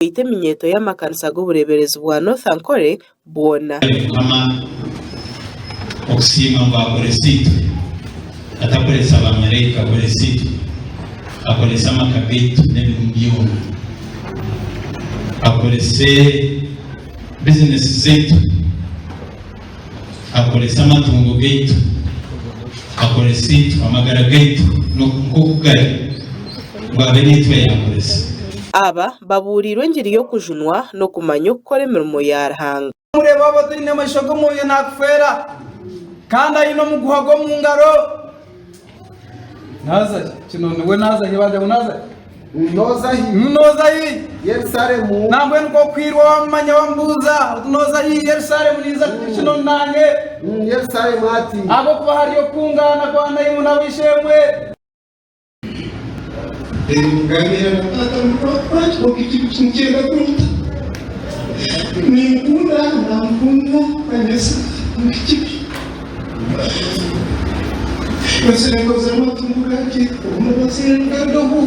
Beitu eminyeeto y'amakanisa g'obureeberezi bwa North Ankole bwona. Mukama okusiima ngu akoresa itwe, atakoresa bamaraika, akoresa itwe, akoresa amaka gaitu n'ebirimu byona, akorese bizinesi zaitu, akoresa amatungo gaitu, akoresa itwe, amagara gaitu nk'oku gari, ngu abe niitwe yaakoresa. Aba babuuriirwe engiri y'okujunwa n'okumanya okukora emirimo ya Ruhanga. Omureeba waaba otaine maisho g'omwoyo naakufeera, kandi aine omuguha gw'omu ngaro. Naaza hi? Kino niwe naaza hi? Baagira ngu naaza hi? Nooza hi? Nooza hi? Yerusalemu. Nambwenu ku okwirwa wamumanya wamubuuza oti nooza hi? Yerusalemu ninza kino nanye. Yerusalemu ati. Ahabw'okuba hariyo okukungaana kwa Naimu n'ab'eishe-emwe. Nkaganiira na taata ngu kwonka ekintu nikyenda kunta. Ninkunda nankunda anyesa nka ekibi. Nsigaire nkozire amatungo gangye obumwe abazaire nigarugaho.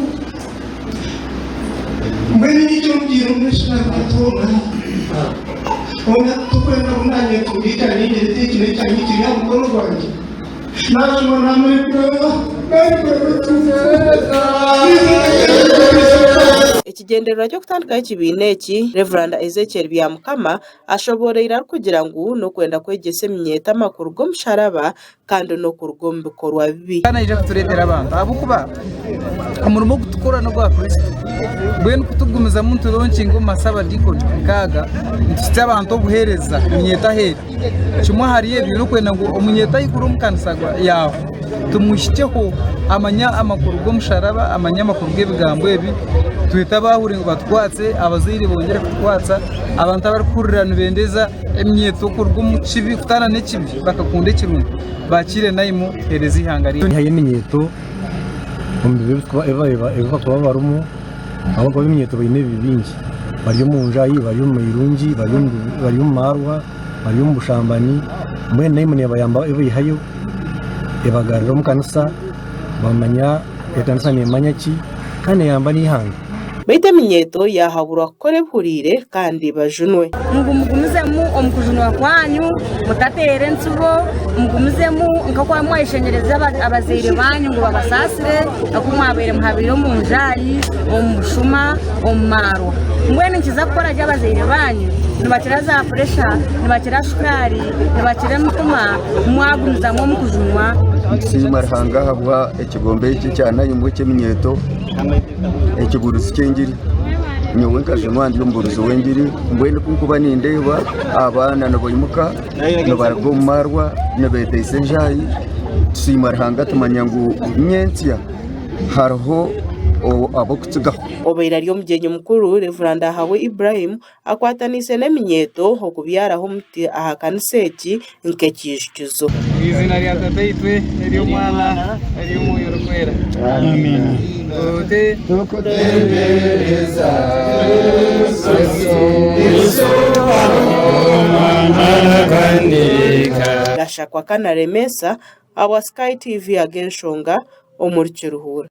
Mbwenu nyikire omugiire omu maisho n'abantu boona. Hoona tokwenda ngu naanye ntunge ekyangye ngire eki n'ekyangye kiri aha mukono gwangye. Naashuma naamurekura, naarekura Ekigyendererwa ky'okutandikaho ekibiina eki, Rev. Ezekiel Byamukama ashobooroire arikugira ngu n'okwenda kwegyesa eminyeeto amakuru g'omusharaba kandi n'okuruga omu bikorwa bibi. Naija kutureetera abantu ahabw'okuba omurimo ogu tukora n'ogwa Kristo. Mbwenu ku tugumizamu nituronkinga omu masabadiikoni nk'aga nituhitsya abantu obuheereza eminyeeto aheeru. Kimwe ahari ebyo n'okwenda ngu omunyeeto ahikure omu kanisa yaawe tumuhikyeho amanye amakuru g'omusharaba, amanye amakuru g'ebigambo ebi, twete abaahuriire ngu batukwatse, abazaire bongyere kutukwatsa, abantu abarikuhurira nibendeza eminyeeto kuruga omu kibi kutaana n'ekibi bakakunda ekirungi bakiire naimwe kuheereza eihanga ryaitu. Kwihayo eminyeeto omu bibi ebi barikuba barimu ahabw'okuba eminyeeto baine ebibi bingi bari omu njaayi, bari omu mairungi, bari omu maarwa, bari omu bushambani mbwenu naimwe neebayamba ebaihayo ebagarura omu kanisa bamanya ekanisa neemanya ki kandi neeyamba n'eihanga. Beitu eminyeeto yaahaburwa kukora ebihuriire kandi bajunwe. Ngu mugumizemu omu kujunwa kwanyu, mutateera entsibo, mugumizemu nk'oku mwayeshengyereza abazaire baanyu ngu babasaasire oku mwabaire muhabiire omu njaayi, omu bushuma, omu maarwa. Mbwenu nikiza kukora gye abazaire baanyu, nibakira za puresha, nibakira shukaari, nibakira emitima, mwagumizamu omu kujunwa. Nitusiima Ruhanga ahabwa ekigombe eki ekya Naimu eky'eminyeeto. Ekibuurizi ky'engiri nyowe nkajunwa ndi omubuurizi w'engiri mbwenu ku nkuba nindeeba abaana nibaimuka nibaruga omu maarwa nibeteisa enjaayi tusiima Ruhanga tumanya ngu nyentsya hariho ab'okutsigaho. Obaire ari omugyenyi mukuru, Rev. Ahabwe Ibrahim Akwataniise n'eminyeeto okubyaraho omuti aha kanisa egi nk'ekiijukizo. Omu iziina rya Tataitwe, n'ery'Omwana, n'ery'Omwoyo Orikwera. Amiina. Tukutendereza Yesu. Gashakwa Kanaremesa, ahabwa Sky TV Ag'enshonga omuri Kiruhura.